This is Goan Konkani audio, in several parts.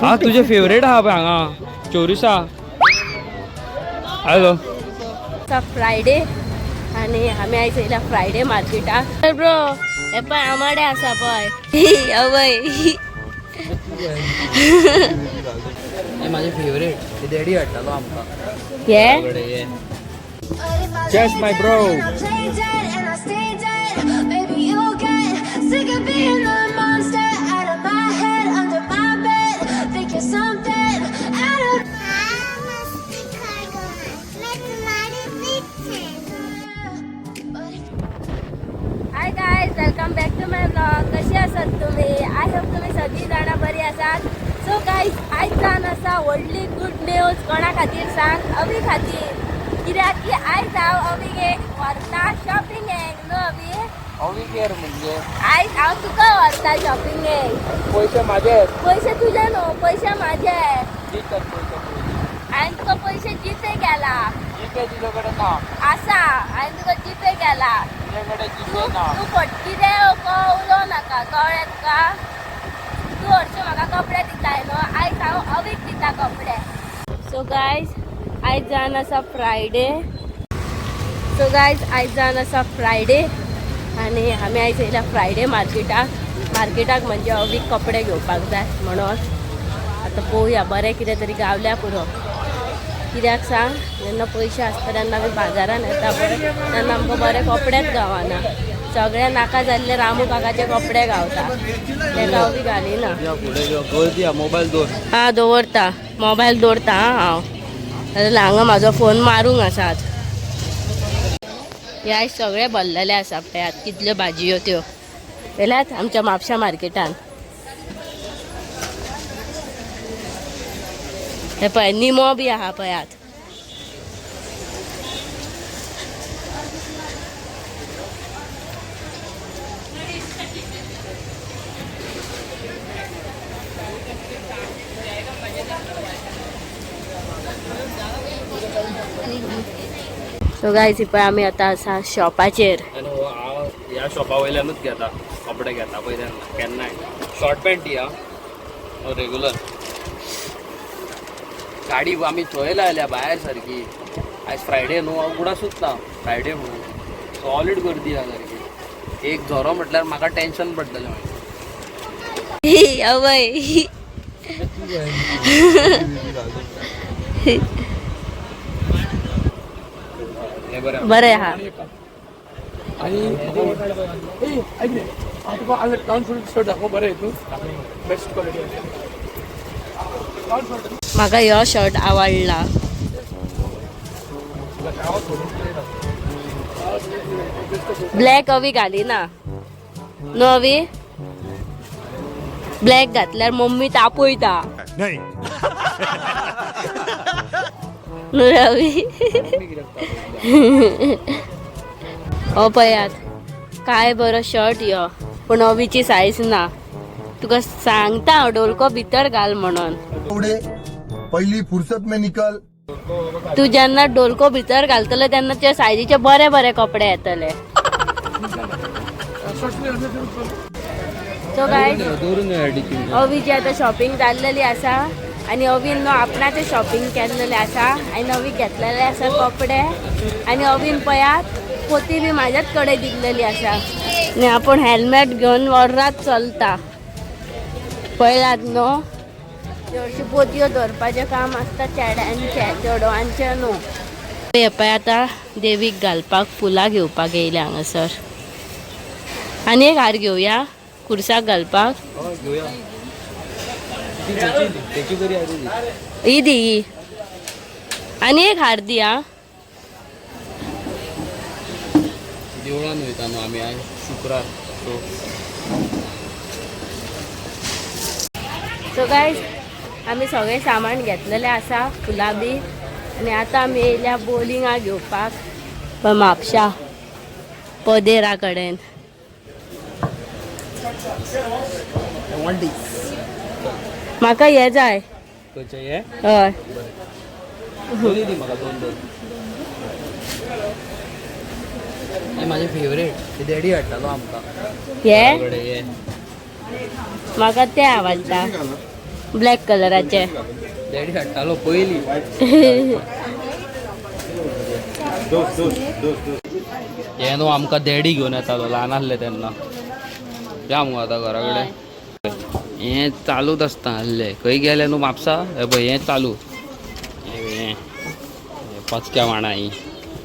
हा तुझे फेवरेट आहा पळय हांगा चोरिसा. हॅलो. फ्रायडे आनी आमी आयज येयल्या फ्रायडे मार्केटाक. ब्रो, हे पळय आमाडे आसा पळय. अवय. हे माझे फेवरेट, डॅडी हाडटालो आमकां. हे. Yes, my bro. Play dead and I stay dead. Maybe you'll get sick of being the monster out of my head, under my bed. Think you're something out of. But if hi guys, welcome back to my vlog. कशी आसात तुम्ही? I hope तुम्ही सगळी जाणां बरी आसात. सो गायज, आयज जावन आसा व्हडली गुड न्यूज. कोणा खातीर सांग? अवी खातीर. कित्याक की आयज हांव अवीक व्हरता शॉपिंगेक. न्हू अवी? अवी केअर म्हणजे? आयज हांव तुका व्हरता शॉपिंगेक. पयशे माझे. पयशे तुजे न्हू, पयशे माझे. दी तर पयशे. हांवें तुका पयशे जीपे केला. जीपे तुजे कडेन ना. आसा, हांवें तुका जीपे केला. तुजे कडेन तूं जीपे ना. तूं फटकिरें उलोवं नाका, कळ्ळें तुका? तूं हरशीं म्हाका कपडे दिताय न्हू, आयज हांव अवीक दिता कपडे. सो गायज, आयज जावन आसा फ्रायडे. सो गायज, आयज जावन आसा फ्रायडे आनी आमी आयज येयल्या फ्रायडे मार्केटाक. मार्केटाक म्हणजे अवीक कपडे घेवपाक जाय म्हणून. आतां पळोवया, बरें कितें तरी गावल्या पुरो. कित्याक सांग, जेन्ना पयशे आसता तेन्ना आमी बाजारान येता पळय, तेन्ना आमकां बरे कपडेच गावना. सगळे नाका जाल्ले रामू काकाचे कपडे गावता, तेका हांव बी घालिना. फुडें यो, गर्दी आहा, मोबायल दवर. हा, दवरता, मोबायल दवरता. हा, हांव नाजाल्यार हांगा म्हाजो फोन मारूंक आसात. हे आयज सगळे भरलेले आसा. पळयात कितल्यो भाजयो त्यो येयल्यात आमच्या म्हापशा मार्केटान. हे पळय, निमो बी आहा पळयात. सो गायज, पळय आमी आतां आसा शॉपाचेर. आनी हो हांव ह्या शॉपा वयल्यानूच घेता, कपडे घेता पळय तेन्ना केन्नाय. शॉर्ट पॅन्टी हा रेगुलर. गाडी आमी थंय लायल्या भायर सारकी. आयज फ्रायडे न्हू, हांव उगडासूच ना फ्रायडे म्हणून. सॉलीड गर्दी आहा सारकी. एक झरो म्हटल्यार म्हाका टेन्शन पडटलें मागीर. अवय. हे बरें. बरें आहा. आणि ए, ऐक रे, हांव तुका डाउन शर्ट दाखोव. बरें, हितून बेस्ट क्वॉलिटी आसा. म्हाका ह्यो शर्ट आवडला. ब्लॅक अवी घालिना न्हू अवी? ब्लॅक घातल्यार मम्मी तापयता न्हू रे अवी? हो पळयात, काय बरो शर्ट यो, पूण अवीची सायज ना. तुका सांगता हांव, डोलको भितर घाल म्हणून. उड़े, पहली फुर्सत में निकल. तू जेन्ना डोलको भितर घालतलो तेन्ना त्या सायजीचे बरे बरे कपडे येतले. सो गायज, दवरून डिकी. अवीची आतां शॉपिंग जाल्लेली आसा आनी अवीन न्हू आपणाचें शॉपिंग केल्लेलें आसा आनी अवी घेतलेले आसा कपडे. आनी अवीन पळयात, पोती बी म्हाज्याच कडेन दिल्लेली आसा आनी आपूण हेल्मेट घेवन वर्रात चलता. पळयलात न्हू, चडश्यो पोतयो दवरपाचें काम आसता चेड्यांचें, चेडवांचें न्हू. हे पळय, आतां देवीक घालपाक फुलां घेवपाक येयल्या हांगासर. आनी एक हार घेवया कुर्साक घालपाक. हय, घेवया. ती तेची बरी आहा ती. ही दी ही. आनी एक हार दी हा. देवळान वयता न्हू आमी आयज शुक्रार, सो. सो गायज, आमी सगळें सामान घेतलेलें आसा, फुलां बी, आनी आतां आमी येयल्या बोलिंगा घेवपाक पळय म्हापशा पदेरा कडेन. म्हाका हे जाय. खंयचे हे? हय. दोनी दी म्हाका, दोन दोन. हे माझे फेवरेट, डॅडी हाडटालो आमकां. हे. कडेन हे. म्हाका ते आवडटा ब्लॅक कलराचे. डॅडी हाडटालो पयली. हे न्हू आमकां डॅडी घेवन येतालो ल्हान आसले तेन्ना. या मुगो आतां घरा कडेन. हें चालूच आसता आहले खंय गेले न्हू म्हापसा, हे पळय हें चालू. हें हें पचक्या माणा ही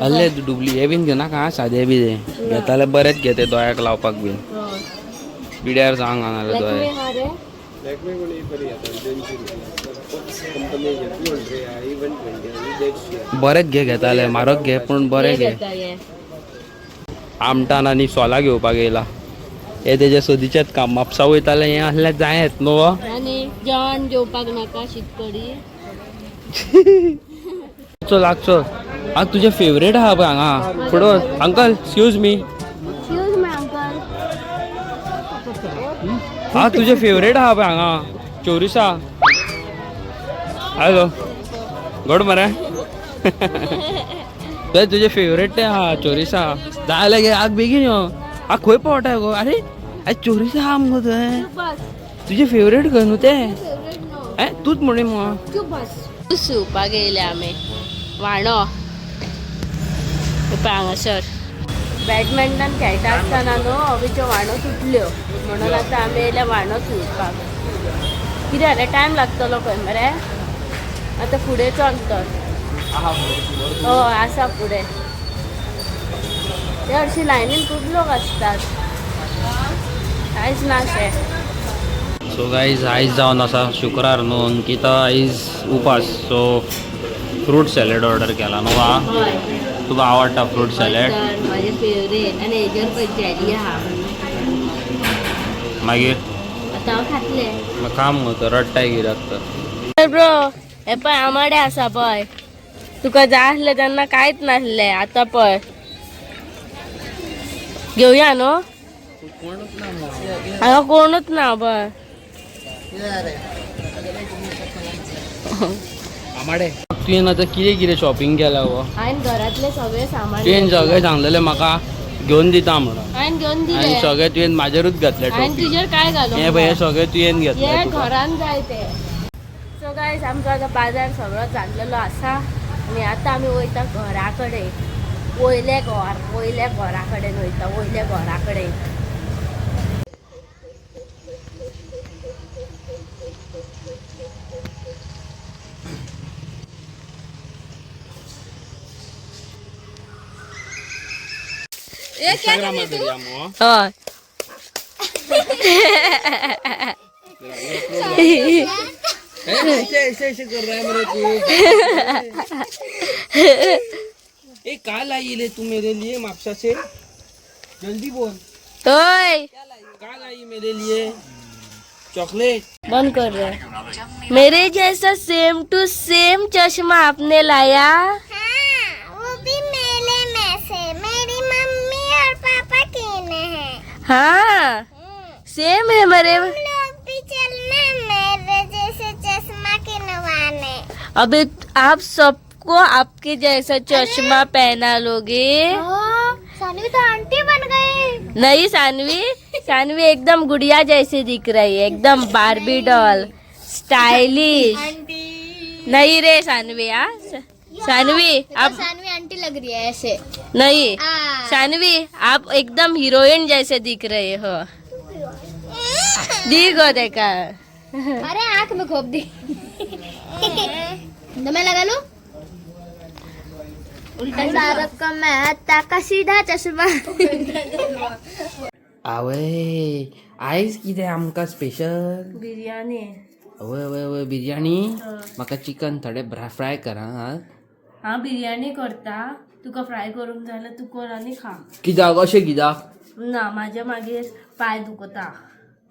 आहले डुबली. हे बीन घेवनाका आं, सादे बी ते घेताले बरेंच घेते दोळ्याक लावपाक बीन. पिड्यार सांग नाल्यार दोळे. हा रे. बरेंच घे घेताले, म्हारग घे पूण बरें हे घे. घेता हे. आमटान आनी सोलां घेवपाक येयला. हे तेजे सदीचेच काम. म्हापसा वयताले हें आहल्यार जायत न्हू गो. आनी जेवण जेवपाक नाका शीतकडी. चल आग चल आग, तुजें फेवरेट आहा पळय हांगा फुडो. Uncle excuse me. Excuse me uncle. हा तुजें फेवरेट आहा पळय हांगा चोरिसा. हॅलो गोड मरे, ते तुजें फेवरेट ते आहा चोरिसा. जाय जाल्यार घे आग, बेगीन यो. आग खंय पावटा गो? आरे आरे चोरिसा आहा मुगो थंय. बस. तुजें फेवरेट खंय न्हू तें? फेवरेट न्हू. ए तूंच म्हणी मुगो. तूं बस. शिवपाक येयले आमी वाणो. हे पळय हांगासर बॅडमिंटन खेळटा आसतना न्हू अवीच्यो वाणो तुटल्यो, म्हणून आतां आमी येयल्या वाणो शिवपाक. कितें जालें, टायम लागतलो खंय मरे. आतां फुडें चल तर. हय आसा फुडें. ते हरशीं लायनीन खूब लोक आसतात, कांयच ना अशें. सो गायज, आयज जावन आसा शुक्रार न्हू, अंकिता आयज उपास, सो फ्रूट सॅलड ऑर्डर केला न्हू. आ हय. तुका आवडटा फ्रूट सॅलड? तर म्हाजें फेवरेट. आनी हेजेर पळय जेली आहा. मागीर? आतां हांव खातलें. मागीर खा मुगो तर, रडटाय कित्याक तर? ब्रो, हे पळय आमाडे आसा पळय. तुका जाय आसलें तेन्ना कांयच नासलें, आतां पळय. घेवया न्हू? हांगा कोणूच ना पळय. आमाडे. तुवें आतां कितें कितें शॉपिंग केलां गो? हांवें घरांतलें सगळें सामान. तुवें सगळें सांगलेलें म्हाका घेवन दिता म्हणून. हांवें घेवन आनी दिलें. सगळें तुवें म्हाजेरूच घातलें हांवें टोपी. तुजेर काय घालूं? हें पळय, हें सगळें तुवें घेतलें हे तुका. घरान जाय ते. सो गायज, आमचो आतां बाजार सगळो जाल्लेलो आसा आनी आतां आमी वयता घरा कडेन. वयलें घर, वयल्या घरा कडेन वयता, वयल्या घरा कडेन. इंस्टाग्रामार धरया मुगो. हय. ऐसे ऐसे ऐसे कर रहा है मेरे तू. ए का लाई ले तू मेरे लिए म्हापसा से? जल्दी बोल. होय. का लाई मेरे लिए चॉकलेट? बंद कर रहे. मेरे जैसा सेम टू सेम चश्मा आपने लाया. हाँ, वो भी मेले में से मेरी मम्मी और पापा कीने हैं. हाँ, सेम है मेरे. लोग भी चलना मेरे जैसे चश्मा किनवाने. अबे आप सबको आपके जैसा चश्मा पहना लोगे. सानवी तो आंटी बन गई. नहीं सानवी, सानवी एकदम गुड़िया जैसी दिख रही है, एकदम बारबी डॉल स्टाइलिश. नहीं रे सानवी, हाँ सानवी आप सानवी आंटी लग रही है ऐसे. नहीं सानवी, आप एकदम हीरोइन जैसे दिख रहे हो. दिखो देखा. अरे आंख में खोप दी तो मैं लगा लूं. उल्टा का मेहता का सीधा चश्मा. आवय, आयज कितें आमकां स्पेशल? बिर्याणी. अवय अवय अवय, बिर्याणी! म्हाका चिकन थोडें फ्राय कर आं. हांव बिर्याणी करता, तुका फ्राय करूंक जाय जाल्यार तूं कर आनी खा. कित्याक अशें कित्याक? ना, म्हाजे मागीर पांय दुखता.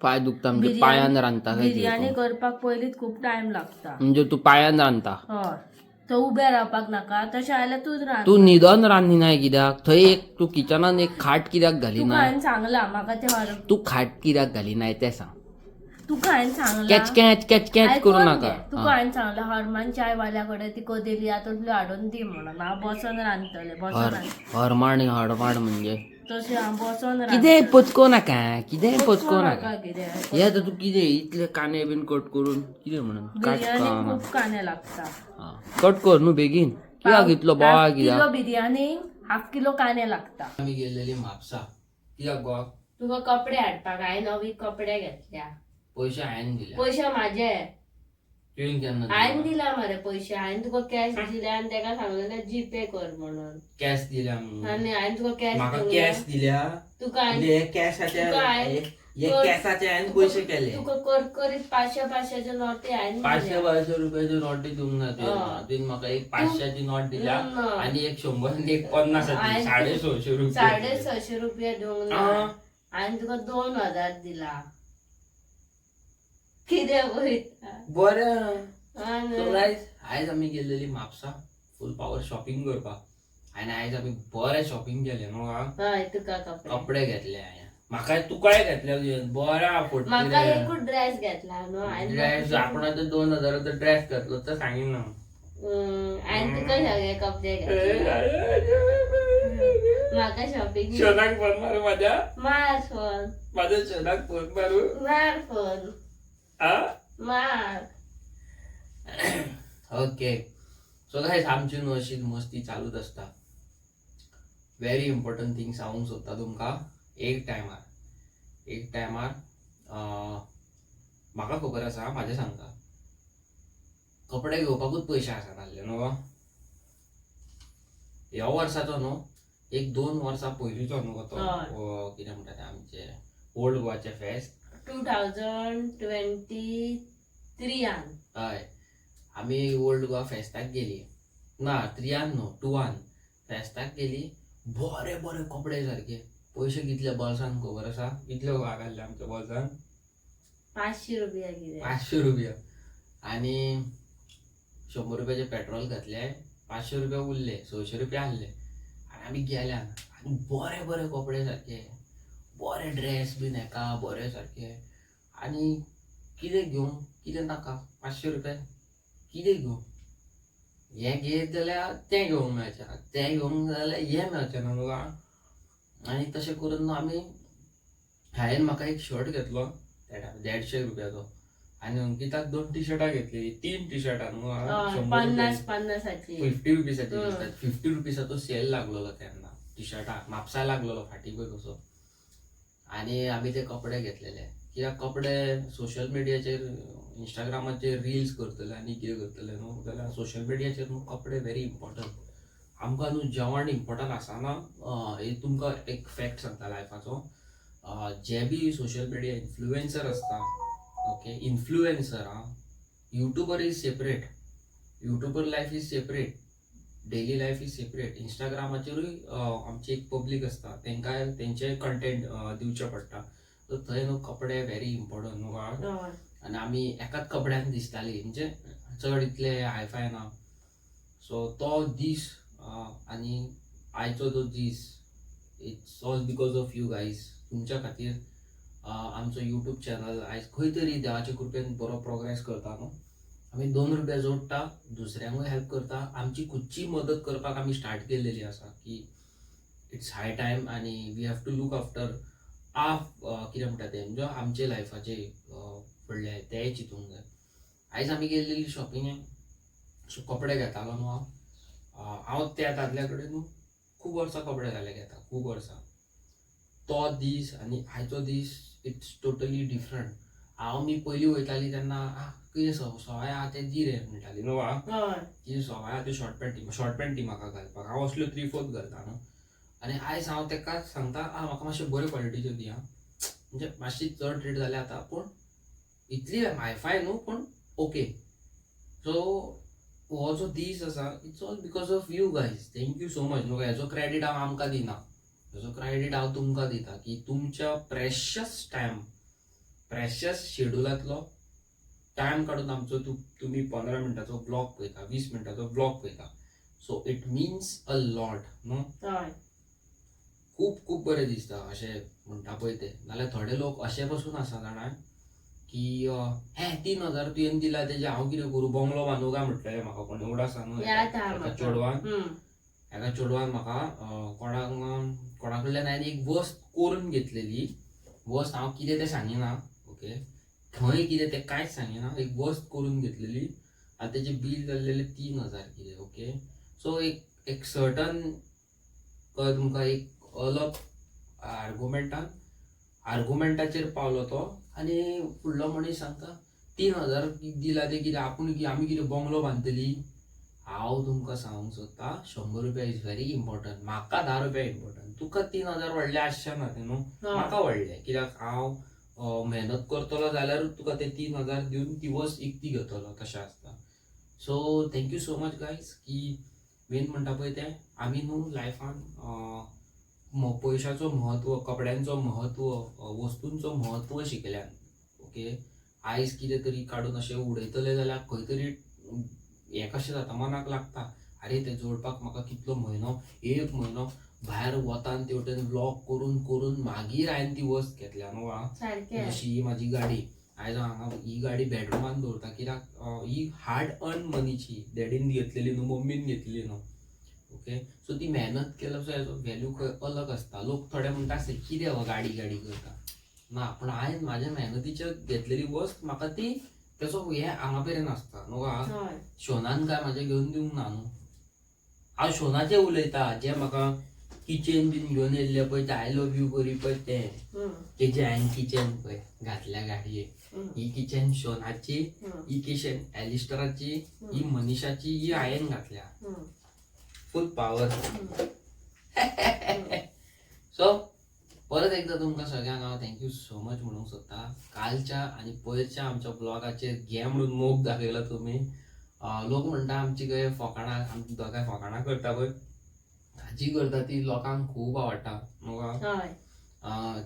पांय दुखता म्हणजे पांयान रांदता काय कितें बिर्याणी तूं? करपाक पयलींच खूब टायम लागता. म्हणजे तूं पांयान रांदता? हय, तो उबें रावपाक नाका तशें जाल्यार तूंच रांद. तूं न्हिदोन रांदिनाय कित्याक? थंय एक तूं किचनान एक खाट कित्याक तुका घालिनाय? हांवें सांगलां म्हाका तें हर तूं खाट कित्याक घालिनाय तें सांग. तुका हांवें सांगलां. कॅच कॅच कॅच कॅच करूं आयकून नाका. घे. तुका हांवें सांगलां हरमान चाय वाल्या कडेन ती कदेली आहा तसल्यो हाडून दी म्हणून. हांव बसोन रांदतलें, बसोन रांद. हरमाण हडमाड म्हणजे? तशें हांव बसोन कितें पचको नाका, कितें पचको नाका. कितें हे आतां तूं कितें इतले कांदे बीन कट करून कितें म्हणून काट बिर्याणी खूब कांदे लागता. कट कर न्हू बेगीन, कित्याक इतलो बोवाळ किलो कित्याक? बिर्याणी हाफ किलो कांदे लागता. आमी गेल्लेली म्हापसा कित्याक गो? तुका कपडे हाडपाक. हांवें नवी कपडे घेतल्या. पयशे हांवें दिले. पयशे माझे. तुवें केन्ना? हांवें दिला मरे पयशे. हांवें तुका कॅश दिले आनी तेका सांगलेलें जी पे कर म्हणून. कॅश दिल्या म्हणून. आनी हांवें तुका कॅश म्हाका दिवंक कॅश ना. दिल्या? तुका हांवें म्हणजे कॅशाचे तुका हांवें हे कॅशाचे हांवें पयशे केले. तुका करकरीत 500-500चे नोटी हांवें पांचशे दिल्या. 500 रुपयाची नोट दिवंक ना तुवें. हय. तुवें म्हाका एक 500ची नोट दिल्या ना. आनी एक 100 आनी एक 50ची. हांवें 650 रुपया. 650 रुपया दिवंक ना. आं. हांवें तुका 2000 दिला. कितें पळयता? बरें. आनी सो गायज, आयज आमी गेल्लेली म्हापसा फूल पावर शॉपिंग करपाक आनी आयज आमी बरें शॉपिंग केलें न्हू हां. हय, तुका कपडे. कपडे घेतले हांवें. म्हाका तुकाय घेतले तुवें बरें. म्हाका आफोडटलें. एकूच ड्रेस घेतला न्हू हांवें. ड्रेस आपण आतां 2000चो ड्रेस घेतलो तर सांगिना. हांवें तुका सगळे कपडे घेतले. म्हाका शॉपिंग. शोनाक फोन मारू माझ्या. मार फोन. माझ्या शोनाक फोन मारू. मार फोन. आ मार. ओके, सो गायज, आमची न्हू अशीच मस्ती चालूच आसता. व्हेरी इम्पॉर्टंट थिंग सांगूंक सोदता तुमकां. एक टायमार म्हाका खबर आसा म्हाजें सांगता, कपडे घेवपाकूच पयशे आसनासले न्हू. ह्या वर्साचो न्हू, एक 2 वर्सां पयलींचो न्हू तो. हय. कितें म्हणटा तें, आमचें ओल्ड गोवाचें फेस्त. 2023आन. हय, आमी ओल्ड गोवा फेस्ताक गेली ना, 3आन न्हू, 2आन फेस्ताक गेली. बरे बरे कपडे सारके. पयशे कितले बोल्सान खबर आसा? कितले घाल्ले आमच्या बोल्सान? 500 रुपया कितें. 500 रुपया आनी 100 रुपयाचे पेट्रोल घातले, 500 रुपया उरले, 600 रुपया आहले. आनी आमी गेल्या आनी बरे बरे कपडे सारके, बरे ड्रेस बीन हेका बरे सारके. आनी कितें घेवं कितें नाका, 500 रुपया कितें घेवं? हें घेत जाल्यार तें घेवंक मेळचें ना, तें घेवंक जाल्यार हें मेळचें ना तुका. आनी तशें करून न्हू आमी, हांवें म्हाका एक शर्ट घेतलो त्या टायमार 150 रुपयाचो आनी अंकिताक दोन टी शर्टां घेतली, तीन टी शर्टां न्हू. हय, 100 50 रुपया 50ची. 50 रुपीसाची दिसतात. 50 रुपीसाचो सेल लागलेलो तेन्ना टी शर्टां म्हापसा लागलेलो फाटीं पळय कसो. आनी आमी ते कपडे घेतलेले कित्याक कपडे सोशल मिडियाचेर, इंस्टाग्रामाचेर रिल्स करतले आनी कितें करतले न्हू जाल्यार सोशल मिडियाचेर न्हू कपडे व्हेरी इम्पॉर्टंट. आमकां न्हू जेवण इम्पॉर्टंट आसना. हे तुमकां एक फॅक्ट सांगता लायफाचो. जे बी सोशल मिडिया इन्फ्लुएन्सर आसता, ओके, इन्फ्लुएन्सर आं, YouTuber is separate, YouTuber life is separate, daily life is separate. इंस्टाग्रामाचेरूय आमची एक पब्लीक आसता, तांकां तेंचे कंटेंट दिवचें पडटा. सो थंय न्हू कपडे व्हेरी इम्पॉर्टंट न्हू कळ्ळें? हय. आनी आमी एकाच कपड्यान दिसताली, म्हणजे चड इतले हायफाय ना. सो तो दीस आनी आयचो तो दीस, it's all because of you guys. तुमच्या खातीर आमचो युट्यूब चॅनल आयज खंय तरी देवाच्या कृपेन बरो प्रोग्रेस करता न्हू. आमी 2 रुपया जोडटा, दुसऱ्यांकूय हेल्प करता. आमची खुदची मदत करपाक आमी स्टार्ट केलेली आसा की it's high time आनी we have to look after our कितें म्हणटा तें, म्हणजे आमचे लायफाचे फुडले तेंय चिंतूंक जाय. आयज आमी गेल्लेली शॉपिंगेक. सो कपडे घेतालो न्हू हांव. हांव त्या दादल्या कडेन न्हू खूब वर्सां कपडे जाले घेता, खूब वर्सां. तो दीस आनी आयचो दीस it's totally different. हांव मी पयलीं वयताली तेन्ना, आ कितें सवाय आहा तें दी रे म्हणटाली न्हू आं. हय. कितें सवाय आहा त्यो शॉर्ट पॅन्टी, शॉर्ट पॅन्टी म्हाका घालपाक. हांव असल्यो 3/4 घालता न्हू. आनी आयज हांव तेकाच सांगता, आ म्हाका मातशें बऱ्यो क्वॉलिटीच्यो दी आं, म्हणजे मातशी चड रेट जाल्या आतां पूण इतली हायफाय न्हू पूण ओके. सो हो जो दीस आसा, it's all because of you guys. Thank you so much न्हू. हेजो क्रेडीट हांव आमकां दिना, हेजो क्रेडीट हांव तुमकां दिता की तुमच्या प्रेशस टायम, प्रेशस शेड्युलांतलो टायम काडून आमचो तुमी 15 मिनटाचो व्लॉग पळयता, 20 मिनटाचो व्लॉग पळयता. So it means a lot न्हू. हय. खूब खूब बरें दिसता अशें म्हणटा पळय तें. नाल्यार थोडे लोक अशें पसून आसा जाणा की हे 3000 तुवें दिला तेजें हांव कितें करूं, बंगलो बांदू काय म्हटलें म्हाका कोण उगडास आसा न्हू याद आहा एका म्हाका. चेडवान. एका चेडवान म्हाका कोणाक कोणा कडल्यान हांवें एक वस्त करून घेतलेली. वस्त हांव कितें तें सांगिना, ओके, खंय कितें तें कांयच सांगिना. एक वस्त करून घेतलेली आनी तेजें बील जाल्लेलें 3000 कितें. ओके, सो एक एक सर्टन कळ्ळें तुमकां, एक अलग आर्गुमेंटान आर्गुमेंटाचेर पावलो तो. आनी फुडलो मनीस सांगता 3000 दिला ते कितें आपूण आमी कितें बंगलो बांदतली. हांव तुमकां सांगूंक सोदता, 100 रुपया is very important. म्हाका 10 रुपया इम्पॉर्टंट, तुका 3000 व्हडले आसचे ना ते न्हू, म्हाका व्हडले कित्याक हांव मेहनत करतलो जाल्यार तुका ते 3000 दिवन ती वस्त इकती घेतलो, तशें आसता. So thank you so much guys. की मेन म्हणटा पळय तें आमी न्हू लायफान पयशाचो म्हत्व, कपड्यांचो म्हत्व, वस्तूंचो म्हत्व शिकल्यान. ओके, आयज कितें तरी काडून अशें उडयतले जाल्यार खंय तरी हें कशें जाता, मनाक लागता, आरे तें जोडपाक म्हाका कितलो म्हयनो, एक म्हयनो भायर वतान तेवटेन व्लॉग करून करून मागीर हांवें ती वस्त घेतल्या न्हू. जशी ही म्हाजी गाडी आयज हांगा ही गाडी बेडरुमान दवरता कित्याक ही हार्ड अर्न मनीची, डॅडीन घेतलेली न्हू, मम्मीन घेतलेली न्हू. ओके, सो ती मेहनत केल्या सो हेजो व्हॅल्यू खंय अलग आसता. लोक थोडे म्हणटा आसता कितें हो गाडी गाडी करता ना, पूण हांवें म्हाज्या मेहनतीचेर घेतलेली वस्त म्हाका ती तेचो हे हांगा मेरेन आसता न्हू. शोनान काय म्हाजें घेवन दिवंक ना न्हू. हांव शोनाचें उलयता, जे म्हाका किचेन बीन घेवन येयल्ले पळय, ते I love you करी पळय तें, तेजे हांवें किचन पळय घातल्या गाडयेक. ही किचन शोनाची, ही किचन एलिस्टराची, ही मनीषाची, ही हांवें घातल्या. फूल पावर. सो परत एकदा तुमकां सगळ्यांक हांव thank you so much म्हणूंक सोदता. कालच्या आनी पयरच्या आमच्या ब्लॉगाचेर घे म्हणून मोग दाखयला तुमी. लोक म्हणटा आमची खंय फकाणां, आमची दोगांय फकाणां करता पळय, ताजी करता ती लोकांक खूब आवडटा न्हू.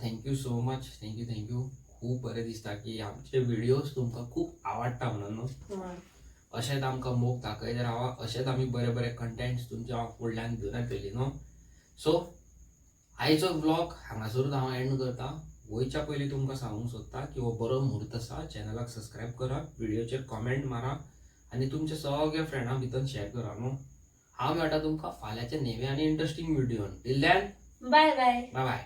Thank you so much, thank you thank you. खूब बरें दिसता की आमचे व्हिडियोज तुमकां खूब आवडटा म्हणून न्हू. अशेंच आमकां मोग दाखयत रावा, अशेंच आमी बरे बरे कंटेंट्स तुमच्या फुडल्यान घेवन येतली न्हू. सो आयचो व्लॉग हांगासरूच हांव एंड करता. वयच्या पयलीं तुमकां सांगूंक सोदता की हो बरो म्हूर्त आसा, चॅनलाक सबस्क्रायब करा, व्हिडियोचेर कॉमेंट मारा आनी तुमच्या सगळ्या फ्रेंडां भितर शेअर करा न्हू. हांव मेळटा तुमकां फाल्यांच्या नव्या आनी interesting व्हिडियोन. Till then bye bye. Bye bye.